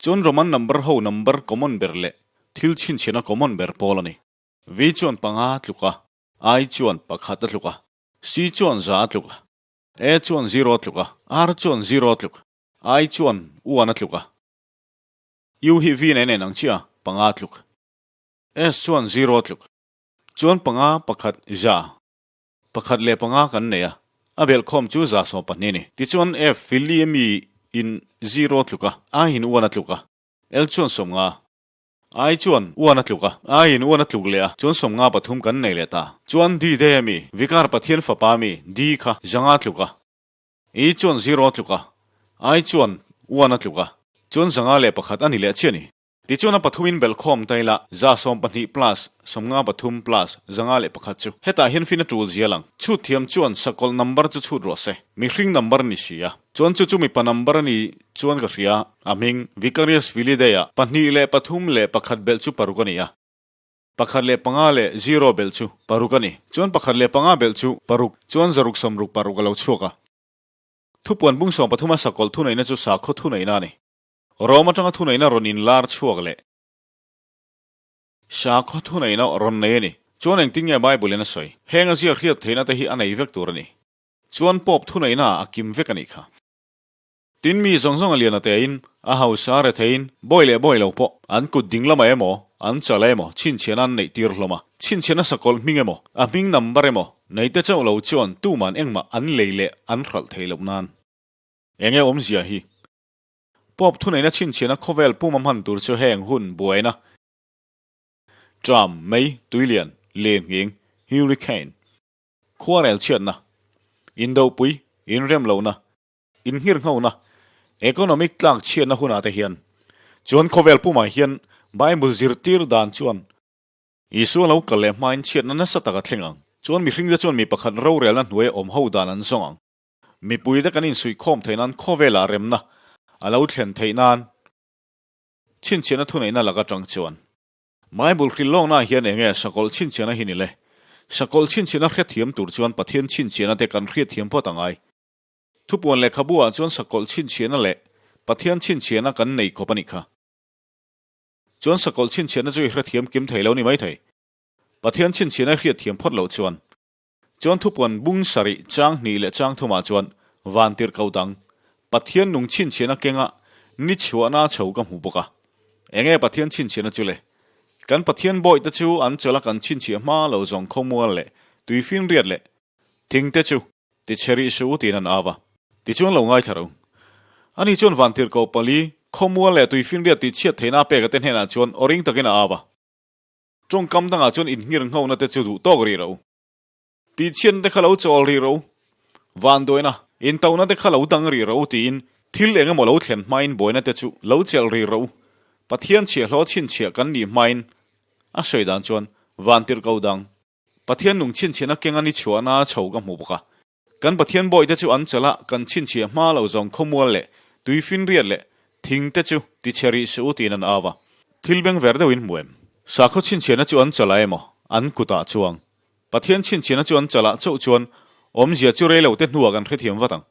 Chuan Roman number ho number common ber leh thil chhinchhiahna common ber pawl a ni. V chuan panga tluk a, I chuan pakhat a tluk a, C chuan za a tluk a, A chuan zero a tluk a, R chuan zero a tluk, I chuan one a tluk a, U hi V nen a inang chiah a, panga tluk, S chuan zero a tluk. Chuan panga pakhat za pakhat leh panga kan nei a, a belhkhawm chu za 12 a ni. Tichuan F Filli ami in zero tluk a, I in one a tluk a, L chuan 50, I chuan one a tluk a, I in one a tluk leh a, chuan 53 kan nei leh ta. Chuan D day ami, Vicar Pathian fapa ami, D kha 500 tluk a, E chuan zero tluk a, I chuan one a tluk a, chuan 501 a ni leh chiah a ni. Tichuan a pathumin belhkhawm ta ila, 12 plus 53 plus 501 chu hetah hian fin a tul zial ang. Chhut thiam chuan sakawlh number chu chhut rawh se. Mihring number ni si a. Chuan chu chu mipa number a ni chuan ka hria. A hming, Vicarius Filii Dei-ah pahnih leh pathum leh pakhat belh chu paruk a ni a. Pakhat leh panga leh zero belh chu paruk a ni. Chuan pakhat leh panga belh chu paruk, chuan 666 a lo chhuak a. Thupuan bung 13 a sakawlh thuneihna chu sakhaw thuneihna a ni. Rome atanga thuneihna rawn inlar chhuak leh sakhaw thuneihna rawn nei a ni. Chuan engtin nge Bible in a sawi? Heng a ziak hriat theihna te hi a nei vek tur a ni. Chuan Pope thuneihna ah a kim vek a nih kha. Tin mi zawng zawng a lian a tein, a hausa a retheiin, bawi leh bawi lo pawh, an kut ding lamah emaw, an chal emaw chhinchhiahna an neih tir hlawm a. Chhinchhiahna sakawlh hming emaw, a hming number emaw neite chauh lo chuan tuman engmah an lei leh an hralh thei loh nan. Enge awmzia hi? Pope thuneihna chhinchhiahna khawvel puma hman tur chu heng hun buaina, Tram, mei, tuilian, lirnghing, hurricane, khuarel chhiatna, indopui, inremlohna, Innghirnghona, economic tlak chhiatna hunah te hian chuan khawvel pumah hian Bible zirtir dan chuan Isua lo kal leh hmain chhiatna nasa tak a thleng ang. Chuan mihringte chuan mi pakhat rorelna hnuaia awm ho dan an zawng ang. Mipuite kan insuihkhawm theih nan khawvelah remna a lo thlen theih nan chhinchhiahna thuneihna lak atang chuan Bible hrilhlawknaah hian enge sakawlh chhinchhiahna hi ni le? Sakawlh chhinchhiahna hrethiam tur chuan Pathian chhinchhiahna te kan hriatthiam phawt a ngai. Thupuan lehkhabu ah chuan sakawlh chhinchhiahna leh Pathian chhinchhiahna kan nei khawp a nih kha. Chuan sakawlh chhinchhiahna chu i hrethiam kim thei lo ni maithei. Pathian chhinchhiahna i hriatthiam phawt loh chuan. Chuan thupuan bung sarih chang hnih leh chang thumah chuan van tirh ko dang Pathian nung chhinchhiahna kenga ni chhuahna chho ka hmu bawk a. Enge Pathian chhinchhiahna chu le? Kan Pathian bawihte chu an chawlh a kan chhinchhiah hma lo zawng khawmual leh tuifinriat leh thingte chu Ti chhe rih suh u tiin an au a. Tichuan lo ngaithla ro. Ani chuan vantirhkoh pali, khawmual leh tuifinriat tih chhiat theihna a pek ate hnenah chuan aw ring takin a au a. Tawngkam dangah chuan inhngir nghona te chu duh tawk rih ro. Tih chhiatna te kha lo chawl rih ro. Vanduaina, intona te kha lo dang rih ro tiin thil eng emaw lo thlen hmain buaina te chu lo chelh rih ro. Pathian chhiahhlawh chhinchhiah kan nih hmain a sawi dan chuan vantirhkoh dang Pathian nung chhinchhiahna keng a ni chhuahna chho ka hmu bawk a. Kan Pathian bawihte chu an chawlh a, kan chhinchhiah hma lo zawng khawmual leh tuifinriat leh thing te chu tichhe rih suh u tiin an au a. Thil beng ver deuhin hmu em? Sakhaw chhinchhiahna chu an chawlh a emaw, an kutah chuang. Pathian chhinchhiahna chu an chawlh ah chauh chuan awmzia chu rei lo te hnuah kan hrethiam vat ang.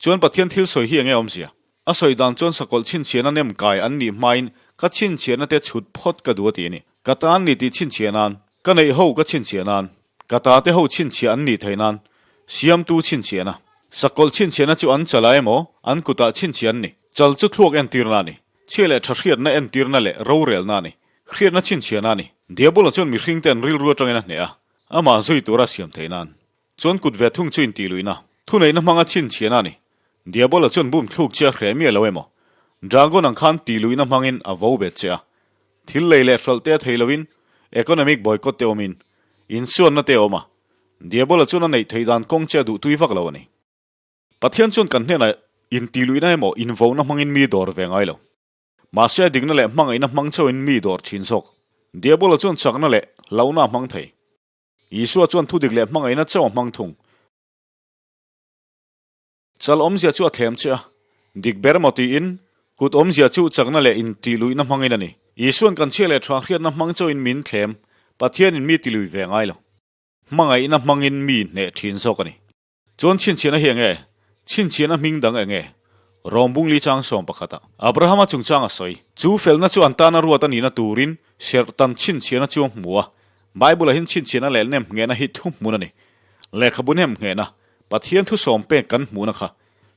Chuan Pathian thil sawi hi enge awmzia? A sawi dan chuan sakawlh chhinchhiahna nem kai an nih hmain ka chhinchhiahna te chhut phawt ka duh a ti a ni. Ka ta an ni tih chhinchhiah nan, ka neih ho ka chhinchhiah nan, ka ta te ho chhinchhiah an nih theih nan, siamtu chhinchhiahna. Sakawlh chhinchhiahna chu an chalah emaw, an kutah chhinchhiah an ni. Chal chu thluak entirna a ni. Chhia leh tha hriatna entirna leh rorelna a ni. Hriatna chhinchhiahna a ni. Diabola chuan mihringte an rilru atangin a hneh a, amah zui tura siam theih nan. Chuan kut ve thung chu intih luihna, thuneihna hmanga chhinchhiahna a ni. Diabola chuan bum thluk che a hreh miah lo emaw? Dragon ang khan tih luihna hmangin a vo bet che a. Thil lei leh hralh te a thei loin, economic boycott te awmin, insuanna te a awm a. Diabola chuan a neih theih dan kawng che a duhtui vak lo a ni. Pathian chuan kan hnenah intih luihna emaw invohna hmangin mi dawr ve ngai lo. Mahse a dikna leh hmangaihna hmang chauhin mi dawr thin zawk. Diabola chuan chakna leh hlauhna a hmang thei. Isua chuan thudik leh hmangaihna chauh a hmang thung. Chal awmzia chu a thlem che a, dik ber maw tiin, kut awmzia chu chakna leh intihluihna hmangin a ni. Isua'n kan chhia leh tha hriatna hmang chauhin min thlem, Pathianin mi tilui ve ngai lo. Hmangaihna hmangin mi hneh thin zawk a ni. Chuan chhinchhiahna hi enge? Chhinchhiahna hming dang enge? Rawng bungli chang sawm pakhatah Abrahama chungchang a sawi. Chu felna chu an tana ruat a nihna turin serhtan chhinchhiahna chu a hmu a. Bible-ah hian chhinchhiahna leh nem nghehna hi thu hmun a ni. Lehkhabu nem nghehna, Pathian thu sawm pek kan hmuhna kha,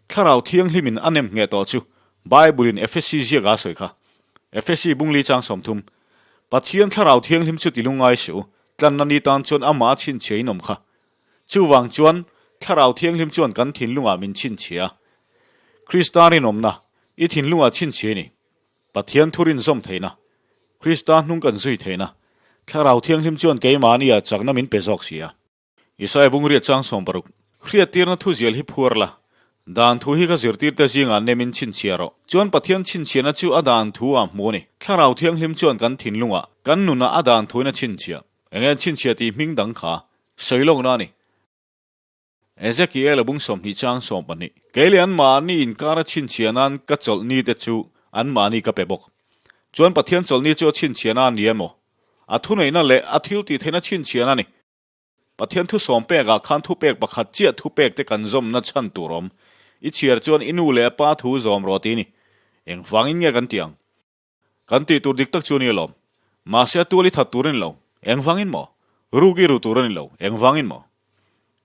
Thlarau Thianghlimin a nem ngheh tawh chu Bible-in Efesi ziaka a sawi kha. Efesi bungli chang 30, Pathian Thlarau Thianghlim chu ti lungngai suh u, tlanna ni tan chuan amah a chhinchhiah in awm kha. Chuvang chuan, Thlarau Thianghlim chuan kan thinlungah min chhinchhia a. Krista rinawmna, i thinlungah chhinchhia i ni. Pathian thu rinzawm theihna, Krista hnung kan zui theihna, Thlarau Thianghlim chuan keimahnia chakna min pe zawk si a. Isaia bungriat chang 60, Hriattirna thuzial hi phuar la, dan thu hi ka zirtirte zingah nemin chhinchhia rawh. Chuan Pathian chhinchhiahna chu a dan thu ah hmu a ni. Thlarau Thianghlim chuan kan thinlungah, kan nunah a dan thuin a chhinchhia. Enge chhinchhia tih hming dang kha? Sawi lawkna a ni. Ezekiel a bung 20 chang 12. Kei leh anmahni inkara chhinchhiah nan ka chawlhni te chu anmahni ka pe bawk. Chuan Pathian chawlhni chu a chhinchhiahna a ni emaw? A thuneihna leh a thil tih theihna chhinchhiahna a ni. Pathian thu sawm pekah khan thupek pakhat chiah thupek te kan zawmna chhan tur awm. I chhiar chuan i nu leh a pa thu zawm rawh ti a ni. Engvangin nge kan tih ang? Kan tih tur dik tak chu a ni alawm. Mahse a tual i that tur a ni lo. Engvangin maw? Ruk i ru tur a ni lo. Engvangin maw?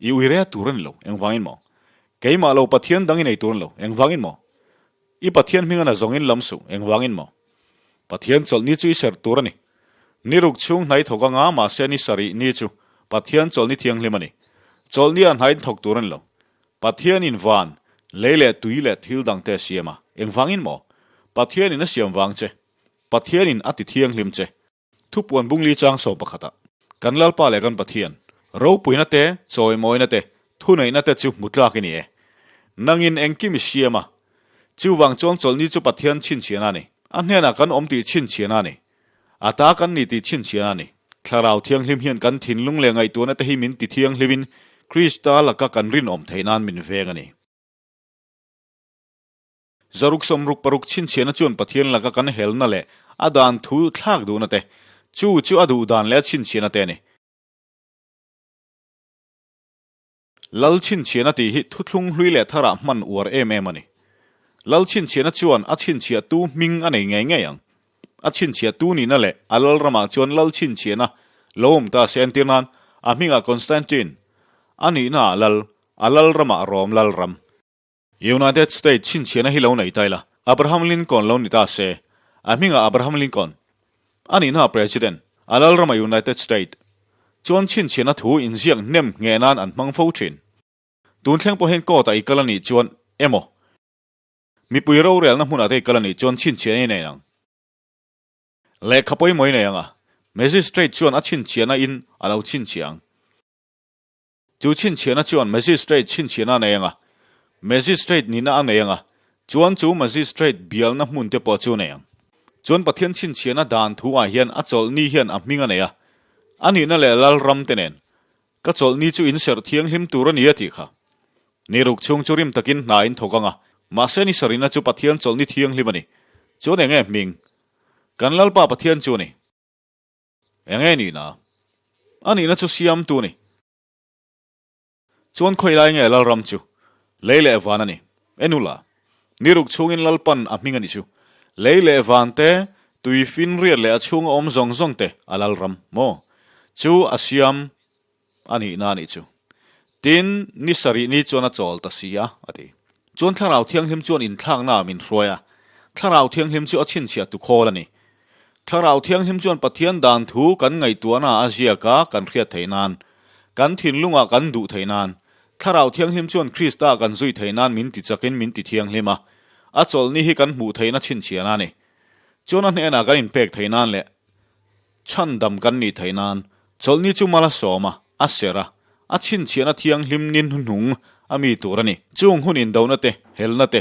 I ui rea tur a ni lo. Engvangin maw? Keimah lo Pathian dang i nei tur a ni lo. Engvangin maw? I Pathian hming a na zawngin lam suh, engvangin maw? Pathian chawlhni chu i serh tur a ni. Ni ruk chhung hnai thawk anga mahse ni sarih ni chu Pathian chawlhni thianghlim a ni. Chawlhni ah hnai thawk tur a ni lo. Pathianin van, lei leh tui leh thil dangte a siam a, engvangin maw? Pathianin a siam vang che. Pathianin a ti thianghlim che. Thupuan bungli chang sawm pakhatah, Kan Lalpa leh kan Pathian, ropuina te, chawimawina te, thuneihna te chu hmu tlak i ni e. Nangin engkim i siam a. Chuvang chuan chawlhni chu Pathian chhinchhiahna a ni. A hnenah kan awm tih chhinchhiahna a ni. A ta kan ni tih chhinchhiahna a ni. Thlarau Thianghlim hian kan thinlung leh ngaihtuahna te hi min ti thianghlimin Krista laka kan rinawm theih nan min veng a ni. Zaruk sawmruk paruk chhinchhiahna chuan Pathian laka kan helna leh a dan thu thlak duhna te, chu chu a duh dan leh a chhinchhiahna te a ni. Lal chhinchhiahna tih hi thuthlung hlui leh tharah hman uar em em a ni. Lal chhinchhiahna chuan a chhinchhiahtu hming a nei ngei ngei ang. A chhinchhiahtu nihna leh a lal ramah chuan lal chhinchhiahna lo awm ta se entir nan a hmingah Constantine, a nihnaah lal, a lal ramah Rom lal ram. United States chhinchhiahna hi lo nei ta ila, Abraham Lincoln lo ni ta se, a hmingah Abraham Lincoln a nihna President, a lalrama United State, chuan chhinchhiahna thu inziak hnem ngheh nan an hmang fo thin. Tun thleng pawh hian court ah i kal a nih chuan emaw, mipui rorelna hmunah te i kal a nih chuan chhinchhiahna i nei ang. Lehkha pawimawh i nei ang a, Magistrate chuan a chhinchhiahna in a lo chhinchhiah ang. Chu chhinchhiahna chuan Magistrate chhinchhiahna a nei ang a, Magistrate nihna a nei ang a, chuan chu Magistrate bialna hmun te pawh chu a nei ang. Chuan Pathian chhinchhiahna dan thu ah hian a chawlhni hian a hming a nei a, a nihna leh lalram te nen. Ka chawlhni chu in serh thianghlim tur a ni a tih kha. Ni ruk chhung chu rim takin hna in thawk ang a, mahse ni sarihna chu Pathian chawlhni thianghlim a ni. Chuan enge hming? Kan Lalpa Pathian chu a ni. Enge nihna? A nihna chu siamtu a ni. Chuan khawi lai nge Lalram chu? Lei leh van a ni. En ula, ni ruk chhungin Lalpan a hming a ni chu. Lei leh van te, tui finriat leh a chhunga awm zawng zawng te a Lalram maw? Chu a siam A nihna a nih chu. Tin, ni sarih ni chuan a chawl ta si a, a ti. Chuan Thlarau Thianghlim chuan inthlaknaah min hruai a. Thlarau Thianghlim chu a chhinchhiah tu khawl a ni. Thlarau Thianghlim chuan Pathian dan thu kan ngaihtuahna a ziak a, kan hriat theih nan, kan thinlungah kan duh theih nan, Thlarau Thianghlim chuan Krista kan zui theih nan min tichakin min tithianghlim a. A chawlhni hi kan hmuh theihna chhinchhiahna a ni. Chuan a hnenah kan inpek theih nan leh Chhandam kan nih theih nan chawlhni chu mal a sawm a, a serh a, a chhinchhiahna thianghlim ni hnuhnung a mi tur a ni. Chung hun indona te, helna te,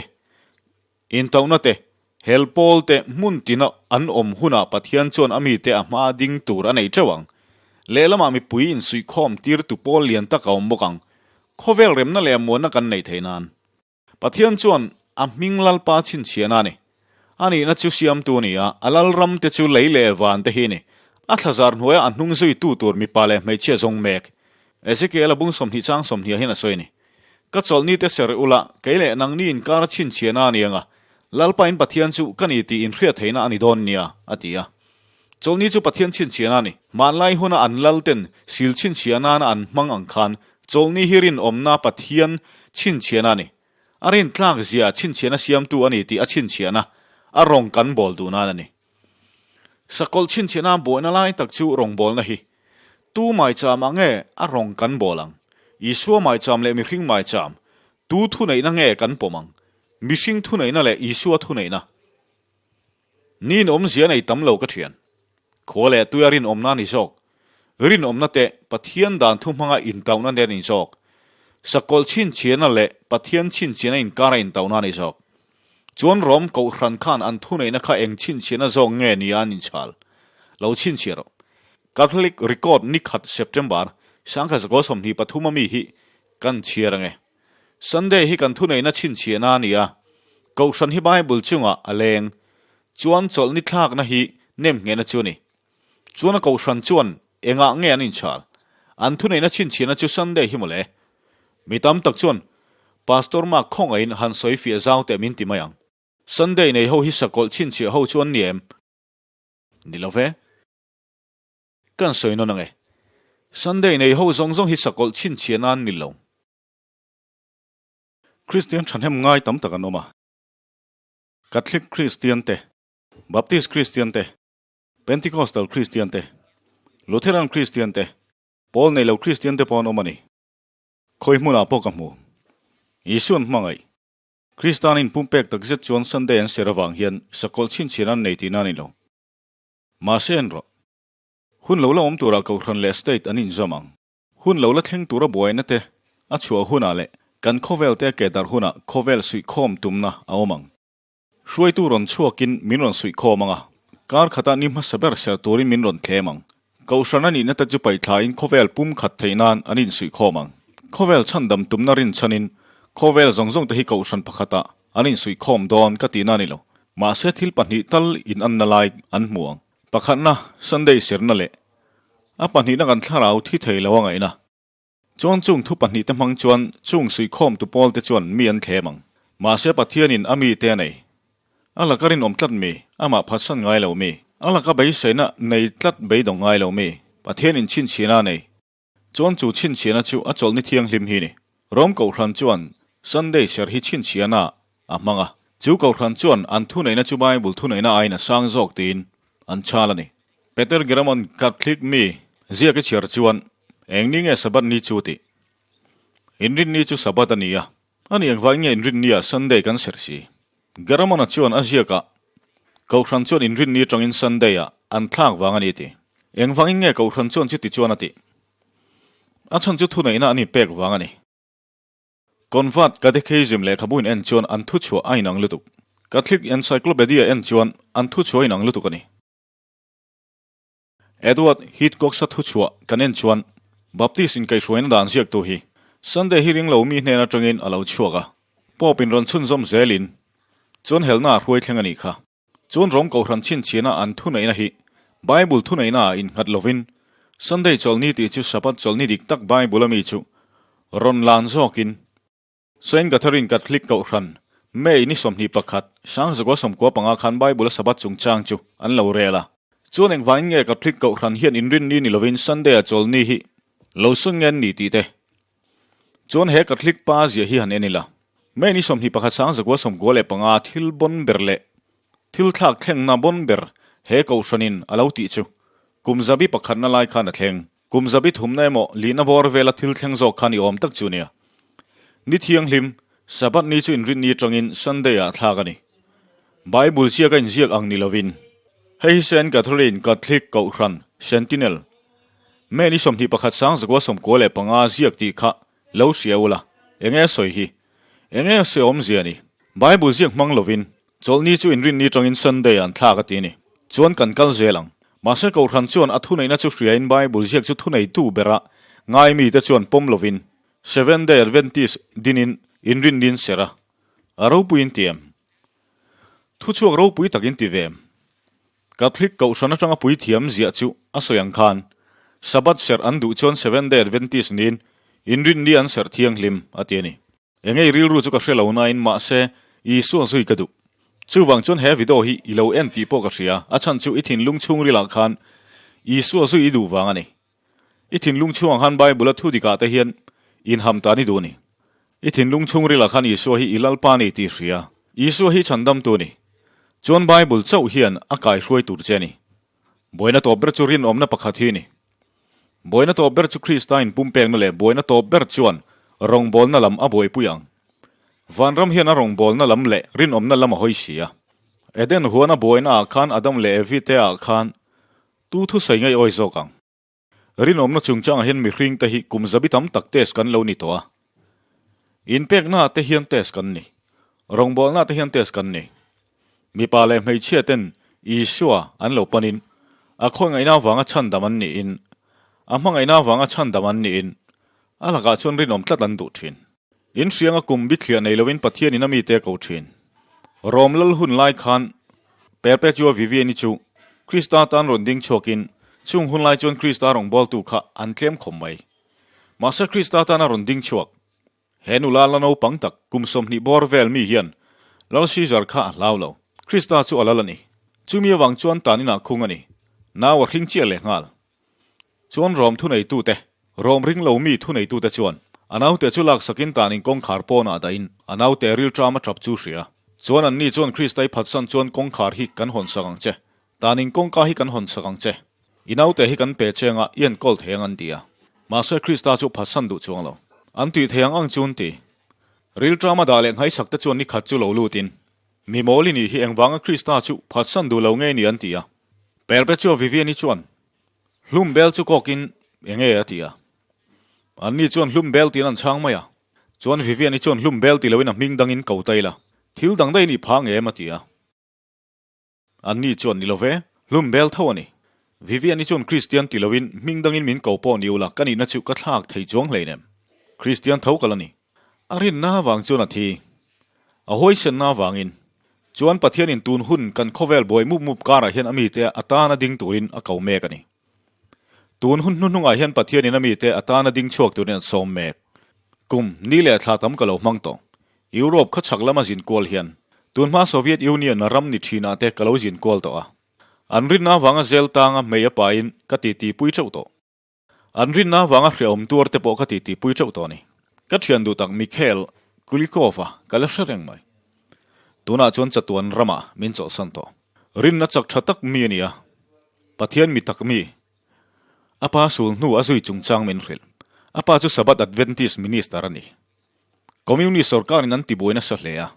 intauhna te, hel pawl te hmun tina an awm hunah Pathian chuan a mite a hma ding tur a nei teuh ang. Lehlamah mipui insuihkhawm tirtu pawl lian tak a awm bawk ang. Khawvel remna leh muanna kan neih theih nan. Pathian chuan a hming Lalpa chhinchhiahna a ni. A nihna chu siamtu a ni a, a lalram te chu lei leh van te hi a ni. A thlazar hnuaia a hnung zuitu tur mipa leh hmeichhia zawng mek. Ezekiel a bung 20 chang 20 ah hian a sawi a ni. Ka chawlhni te ser ula, kei leh nangni inkara chhinchhiahna a ni ang a, Lalpa in Pathian chu ka ni tih inhriat theihna a ni dawn nia, a ti a. Chawlhni chu Pathian chhinchhiahna a ni. Hmanlai huna an lalten sil chhinchhiah nana an hmang ang khan chawlhni hi rinawmna Pathian chhinchhiahna a ni. A rintlak zia chhinchhiahna siamtu a ni tih a chhinchhiahna a rawng kan bawl duh nan a ni. Sakawlh chhinchhiahna a buaina lai tak chu rawngbawlna hi. Tu maicham ah nge a rawng kan bawl ang? Isua maicham leh mihring maicham, tu thuneihna nge kan pawm ang? Mihring thuneihna leh Isua thuneihna. Niin awmzia nei tam lo ka thian. Khua leh tuia rinawmna a ni zawk. Rinawmna te Pathian dan thu hmanga intauhna te a ni zawk. Sakawlh chhinchhiahna leh Pathian chhinchhiahna inkara intauhna a ni zawk. Chuan Rom Kohhran khan an thuneihna kha eng chhinchhiahna zawk nge nia an inchhal? Lo chhinchhiah rawh. Catholic Record ni khat September, 1923 a mi hi kan chhiar ange. Sunday hi kan thuneihna chhinchhiahna a ni a, Kohhran hi Bible chungah a leng. Chuan chawlhni thlakna hi nemnghehna chu a ni. Chuan a Kohhran chuan engah nge an inchhal? An thuneihna chhinchhiahna chu Sunday hi mawle. Mi tam tak chuan Pastor Mark khawngaihin han sawi fiah zau teh min ti mai ang. Sunday nei ho hi sakawlh chhinchhiah ho chu an ni em? Ni lo ve. Kan sawi nawn ange. Sunday nei ho zawng zawng hi sakawlh chhinchhiahna an ni lo. Kristian thahnem ngai tam tak an awm a. Catholic Kristian te, Baptist Kristian te, Pentecostal Kristian te, Lutheran Kristian te, Pawl nei lo Kristian te pawh an awm a ni. Khawi hmunah pawh ka hmu. Isuan hmangaih. Kristan inpumpek takzet chuan Sunday an ser avang hian sakawlh chhinchhian an nei tihna a ni lo. Mahse en rawh. Hun lo la awm turah Kohhran leh State an inzawm ang. Hun lo la thleng tura buaina te a chhuah hunah leh kan khawvel te a ke darh hunah khawvel suihkhawm tumna a awm ang. Hruaitu rawn chhuakin min rawn suihkhawm ang a, kar khatah ni hmasa ber serh turin min rawn thlem ang. Kohhran a nihna te chu paihthlain khawvel pum khat theih nan an insuihkhawm ang. Khawvel chhandam tumna rinchhanin khawvel zawng zawng te hi kohhran pakhatah an insuihkhawm dawn ka tihna a ni lo. Mahse thil pahnih tal inanna lai an hmu ang. Pakhatna, Sunday serna leh a pahnihna kan thlarau thi thei lo a ngaihna. Chuan chung thu pahnihte hmang chuan chung suihkhawmtu pawlte chuan mi an thlem ang. Mahse Pathianin a mite a nei. A laka rinawm tlat mi, amah phatsan ngai lo mi, a laka beiseina nei tlat beidawng ngai lo mi, Pathianin chhinchhiahna a nei. Chuan chu chhinchhiahna chu a chawlhni thianghlim hi ni. Rom Kohhran chuan Sunday serh hi chhinchhiahna a hmang a. Chu Kohhran chuan an thuneihna chu Bible thuneihna aiin a sang zawk tiin an chhal a ni. Peter Giramon Catholic mi ziak i chhiar chuan eng ni nge Sabbath ni chu tih? Inrinni chu Sabbath a ni a, a ni engvangin nge Inrinni ah Sunday kan serh si? Giramon-a chuan a ziakah Kohhran chuan Inrinni atangin Sunday ah an thlak vang a ni ti. Engvangin nge Kohhran chuan chuti chuan a tih? A chhan chu thuneihna an inpek vang a ni. Convert Catechism lehkhabu in en chuan an thuchhuah a inang lutuk. Catholic Encyclopedia en chuan an thuchhuah a inang lutuk a ni. Edward Hitchcock-a thuchhuah kan en chuan Baptist inkaihhruaina dan ziaktu hi Sunday hi ring lo mi hnen atangin a lo chhuak a, Pope in rawn chhunzawm zelin chuan helna a hruai thleng a nih kha. Chuan Rom Kohhran chhinchhiahna an thuneihna hi Bible thuneihna ah innghat lovin Sunday chawlhni tih chu Sabbath chawlhni dik tak Bible a mi chu rawn lan zawkin Saint Catherine Catholic Kohhran, May ni 21, 1995 khan Bible a Sabbath chungchang chu an lo rel a. Chuan engvangin nge Catholic Kohhran hian inrinni ni lovin Sunday-a chawlhni hi lo sawn nge an ni tih te? Chuan he Catholic pa zia hi han en ila. May ni 21, 1995 thil bawn ber leh thil thlak thlengna bawn ber he Kohhranin a lo tih chu kum zabi pakhatna lai khan a thleng. Kum zabi thumna emaw lihna bawr vela thil thleng zawk kha ni awm tak chu nia. Ni thianghlim, Sabbath ni chu inrinni atangin Sunday ah thlak a ni. Bible ziak a inziak ang ni lovin. Hei hi Saint Catherine Catholic Kohhran, Sentinel, May ni 21 1995 ziak tih kha lo hria ula, enge a sawi hi? Enge a sawi awmzia ni? Bible ziak hmang lovin Chawlhni chu inrinni atangin Sunday an thlak a ti a ni. Chuan kan kal zel ang. Mahse Kohhran chuan a thuneihna chu hriain Bible ziak chu thuneitu bera ngai mite chuan pawm lovin Seventh Day Adventist dinin inrinniin serh a. A ropuiin ti em? Thuchhuak ropui takin ti ve em? Catholic Kohhran atanga puithiam ziah chu a sawi ang khan Sabbath serh an duh chuan Seventh Day Adventist niin inrinni an serh thianghlim a ti a ni. Engei rilru chu ka hre lo nain mahse Isua zui ka duh. Chuvang chuan he video hi i lo en tih pawh ka hria, a chhan chu i thinlung chhungrilah khan Isua zui i duh vang a ni. I thinlung chhungah khan Bible a thu dikah te hian inham tan i duh a ni. I thinlung chhungrilah khan Isua hi i Lalpa a ni tih i hria. Isua hi chhandamtu a ni. Chuan Bible chauh hian a kaihruai tur che a ni. Buaina tawp ber chu rinawmna pakhat hi a ni. Buaina tawp ber chu Krista inpumpekna leh buaina tawp ber chuan rawngbawlna lam a buaipui ang. Vanram hian a rawngbawlna lam leh rinawmna lam a hawi si a. Eden huana buaina ah khan Adam leh Evi te ah khan tu thusawi nge i awi zawk ang? Rinawmna chungchangah hian mihring te hi kum zabi tam tak test kan lo ni tawh a. Inpekna ah te hian test kan ni. Rawngbawlna ah te hian test kan ni. Mipa leh hmeichhia ten Isua an lo panin, a khawngaihna avanga chhandam an niin, a hmangaihna avanga chhandam an niin, a lakah chuan rinawm tlat an duh thin. In hrianga kum bithliah nei lovin Pathianin a mite a ko thin. Rom lal hun lai khan Perpetua Viviani chu Krista tan rawn ding chhuakin, chung hun lai chuan Krista rawngbawltu kha an tlem khawm mai. Mahse Krista tan a rawn ding chhuak. He nula la naupang tak kum 20 bawr vel mi hian Lal Caesar kha a hlau lo. Krista chu a lal a ni. Chumi avang chuan tan inah khung a ni. Nau a hring chiah leh nghal. Chuan Rom thuneitute, Rom ring lo mi thuneitute chuan a naute chu laksakin tan in kawngkhar pawnah dahin a naute rilṭam a ṭap chu hria. Chuan anni chuan Krista i phatsan chuan kawngkhar hi kan hawn sak ang che. Tanin kawngka hi kan hawn sak ang che. I naute hi kan pe che anga i enkawl thei ang an ti a. Mahse Krista chu phatsan duh chuang lo. An tih thei ang ang chu an ti. Rilṭama dah leh nghaisak te chuan ni khat chu lo lutin, Mi mawl i nih hi engvanga Krista chu phatsan duh lo nge ni an ti a. Perpetua Vivian-i chuan hlum bel chu kawkin enge a ti a. Anni chuan hlum bel tiin an chhang mai a. Chuan Vivian-i chuan hlum bel ti loin a hming dangin ko ta ila, thil dang daih i nih phah nge em a ti a. Anni chuan ni lo ve, hlum bel tho a ni. Vivian-i chuan Kristian ti loin hming dangin min ko pawh ni ula ka nihna chu ka thlak thei chuang hleinem. Kristian tho ka la ni. A rinna avang chuan a thi. A huaisenna avangin. Chuan Pathianin tun hun kan khawvel buai mup mup karah hian a mite a tana ding turin a ko mek a ni. Tun hun hnuhnungah hian Pathianin a mite a tana ding chhuak turin an sawm mek. Kum, ni leh thla tam ka lo hmang tawh. Europe khawchhak lama zin kual hian tunhma Soviet Union ram ni thinah te ka lo zin kual tawh a. An rinna avanga zel tanga hmei a pain ka titi pui teuh tawh. An rinna avanga hreawm tuar te pawh ka titi pui teuh tawh a ni. Ka thian duh tak Mikhail Kulikov-a ka la hre reng mai. Tunah chuan chatuan ramah min chawlhsan tawh. Rinna chak tha tak mi a ni a, Pathian mi tak mi. A pa sul hnu a zui chungchang min hrilh. A pa chu Sabbath Adventist minister a ni. Communist sorkarin an tibuai nasa hle a,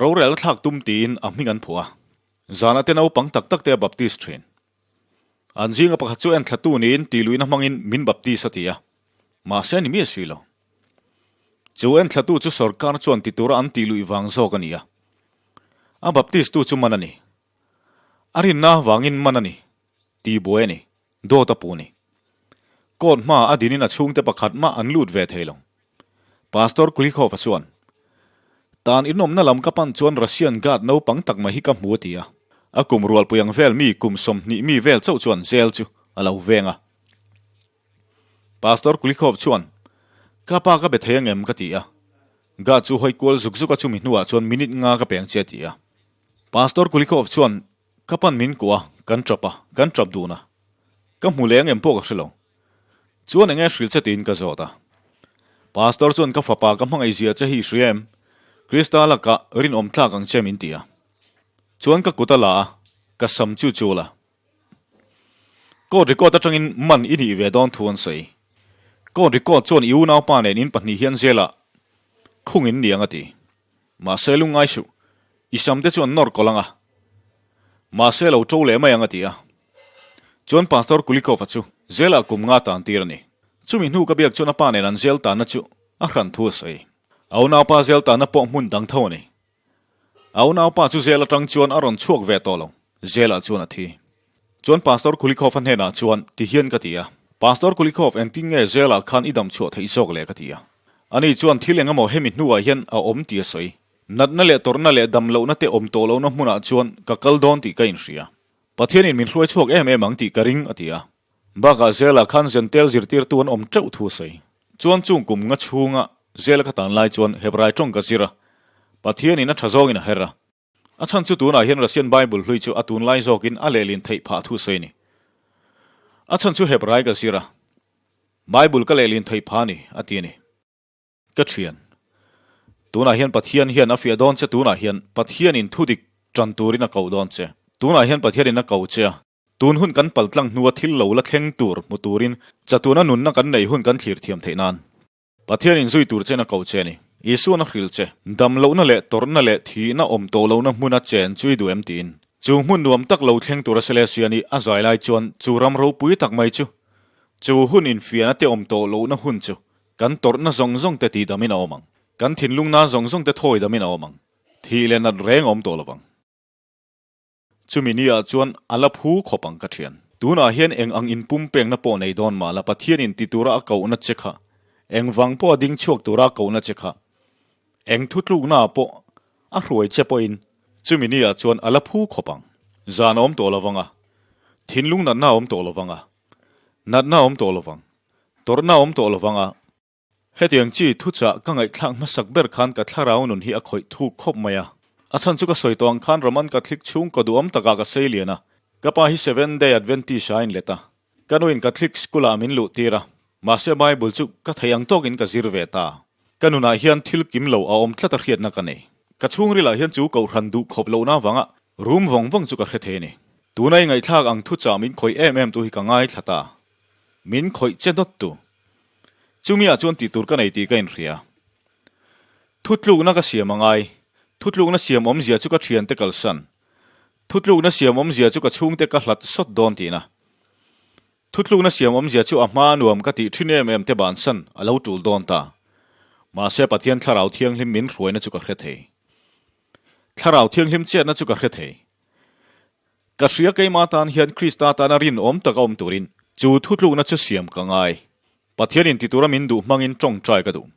rorel a thlak tum tiin a hming an phuah a. Zana te naupang tak tak te a baptist thin. An zinga pakhat chu enthlatu niin tihluihna hmangin min baptist a ti a, mahse a ni miah si lo. Chu enthlatu chu sorkar chuan ti tura an tihluih vang zawk a ni a. A baptist tu chu man a ni. A rinna vangin man a ni, tihbuai a ni. Dawt a pu ni. Court hma a dinin a chhungte pakhat mah an lut ve thei lo. Pastor Kulikhov-a chuan, Tan inawmna lam ka pan chuan Russian guard naupang tak mai hi ka hmu a ti a. A kum rualpui ang vel mi kum 20 mi vel chauh chuan jail chu a lo veng a. Pastor Kulikhov chuan, Ka pa ka be thei angem ka ti a. Guard chu hawi kual zuk zuk a chumi hnuah chuan minute nga ka peng che a ti a. Pastor Kulikhov chuan, Ka pan min kuah a, kan tap a, kan tap dun a. Ka hmu leh ang em pawh ka hre lo. Chuan enge hrilh che tiin ka zawt a. Pastor chuan ka fapa ka hmangaih zia che hi i hria em? Krista lakah rinawm tlak ang che min ti a. Chuan ka kut a la a, ka sam chu chul a. Court record atangin man i nih ve dawn thu an sawi. Court record chuan i unaupa nen in pahnih hian zelah khung in ni ang a ti. Mahse lungngai suh, i sam te chuan nawr kawlh ang a. Mahse lo to leh mai ang a ti a. Chuan Pastor Kulikov-a chu zelah kum nga tan tir a ni. Chumi hnu ka biak chuan a pa nen an zel tanna chu a hran thu a sawi. A unaupa zel tanna pawh hmun dang tho a ni. A unaupa chu zel atang chuan a rawn chhuak ve tawh lo, zelah chuan a thi. Chuan Pastor Kulikov-a hnenah chuan ti hian ka ti a, Pastor Kulikov engtin nge zelah khan i dam chhuah theih zawk le ka ti a. Ani chuan thil eng emaw hemi hnuah hian a awm tih a sawi. Natna leh tawrhna leh dam lohna te awm tawh lohna hmunah chuan ka kal dawn tih ka inhria. Pathianin min hruai chhuak em em ang tih ka ring, a ti a. Bakah Zela khan Zentel zirtirtu an awm teuh thu a sawi. Chuan chung kum nga chhunga Zela ka tan lai chuan Hebrai tawng ka zir a, Pathianin a tha zawngin a her a. A chhan chu tunah hian Russian Bible hlui chu a tunlai zawkin a lehlin theih phah thu sawi a ni. A chhan chu Hebrai ka zir a, Bible ka lehlin theih phah a ni, a ti a ni. Ka thian. Tunah hian Pathian hian a fiah dawn che Tunah hian Pathianin thudik tan turin a koh dawn che. Tunah hian Pathianin a koh che a, tun hun kan paltlang hnua thil lo la thleng tur hmu turin chatuna nunna kan neih hun kan thlir thiam theih nan. Pathianin zui tur chen a koh che a ni. Isuan a hrilh che. Dam lohna leh tawrhna leh thihna awm tawh lohna hmuna chen chu i duh em tiin. Chu hmun nuam tak lo thleng tura Celestian i a zai lai chuan chu ram ropui tak mai chu, chu hun infiahna te awm tawh lohna hun chu kan tawrhna zawng zawng te tihdamin a awm ang. Kan thinlungna zawng zawng te thawidamin a awm ang. Thih leh nat reng a awm tawh lovang. Chumi ni ah chuan a la phu khawp ang ka thian. Tunah hian eng ang inpumpengna pawh nei dawn mah la Pathianin ti tura a kohna che kha, eng vang pawh a ding chhuak tura a kohna che kha, eng thutlukna ah pawh a hruai che pawhin chumi ni ah chuan a la phu khawp ang. Zan a awm tawh lovang a, thinlung natna a awm tawh lovang a, natna a awm tawh lovang, tawrhna a awm tawh lovang a, Hetiang chi thuchah ka ngaihthlak hmasak ber khan ka thlarau nun hi a khawih thuk khawp mai a. A chhan chu ka sawi tawh ang khan Roman Catholic chhungkaw duhawm takah ka sei lian a. Ka pa hi Seventh Day Adventist a inlet a. Ka nuin Catholic school ah min luh tir a. Mahse Bible chu ka theih ang tawkin ka zir ve ta. Ka nunah hian thil kim lo a awm tlat a hriatna ka nei. Ka chhungrilah hian chu kohhran duh khawp lohna avanga rum vawng vawng chu ka hre thei a ni. Tuna i ngaihthlak ang thuchah min khawih em em tu hi ka ngaithla ta. Min khawih che dawt tu. Chumi ah chuan tih tur ka nei tih ka inhria. Thutlukna ka siam a ngai. Thutlukna siam awmzia chu ka thiante kalsan. Thutlukna siam awmzia chu ka chhungte ka hlat sawt dawn tihna. Thutlukna siam awmzia chu a hma nuam ka tih thin em em te bansan a lo tul dawn ta. Mahse Pathian Thlarau Thianghlim min hruaina chu ka hre thei. Thlarau Thianghlim chetna chu ka hre thei. Ka hria keimah tan hian Krista tana rinawm taka awm turin chu thutlukna chu siam ka ngai. Pathianin ti tura min duh hmangin tawngtai ka duh.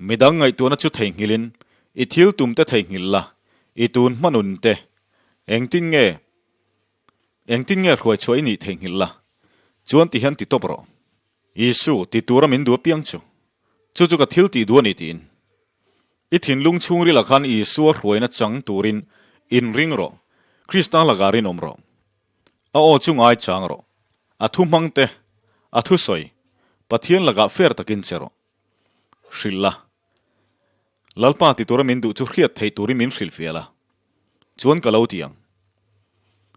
Midang ngaihtuahna chu theihnghilhin i thil tumte theihnghilh la, i tun hmanun te engtin nge Engtin nge hruai chhuah i nih theihnghilh la? Chuan ti hian ti tawp rawh. Isu, ti tura min duh apiang chu. Chu chu ka thil tih duh a ni tiin. I thinlung chhungrilah khan Isua hruaina chang turin inring rawh. Krista lakah rinawm rawh. A aw chu ngai chang rawh. A thu hmang te, a thusawi, Pathian lakah fair takin che rawh. Hrilh la. Lalpa ti tura min duh chu hriat theih turin min hrilh fial a, chuan ka lo ti ang.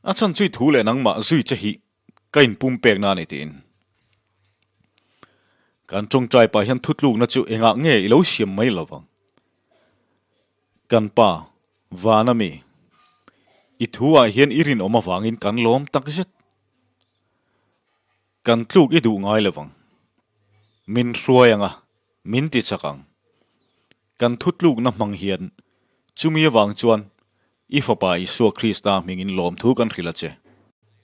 A chhan chu i thu leh nangmah zui che hi ka inpum pekna a ni tiin. Kan tawngtai pah hian thutlukna chu engah nge i lo siam mai lo vang. Kan pa, Vana mi, i thu ah hian i rinawm avangin kan lawm takzet. Kan tluk i duh ngai lo vang. Min hruai ang a, min ti chak ang. Kan thutlukna hmang hian chumi avang chuan i Fapa Isua Krista hmingin lawmthu kan hrilh a che.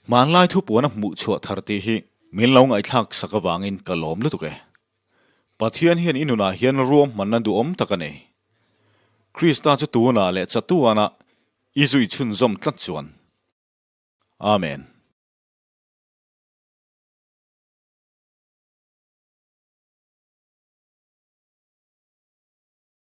Hmanlai thupuana hmuh chhuah thar tih hi min lo ngaihthlak sak avangin ka lawm lutuk e. Pathian hian i nunah hian ruahmanna duhawm tak a nei. Krista chu tunah leh chatuanah i zui chhunzawm tlat chuan. Amen.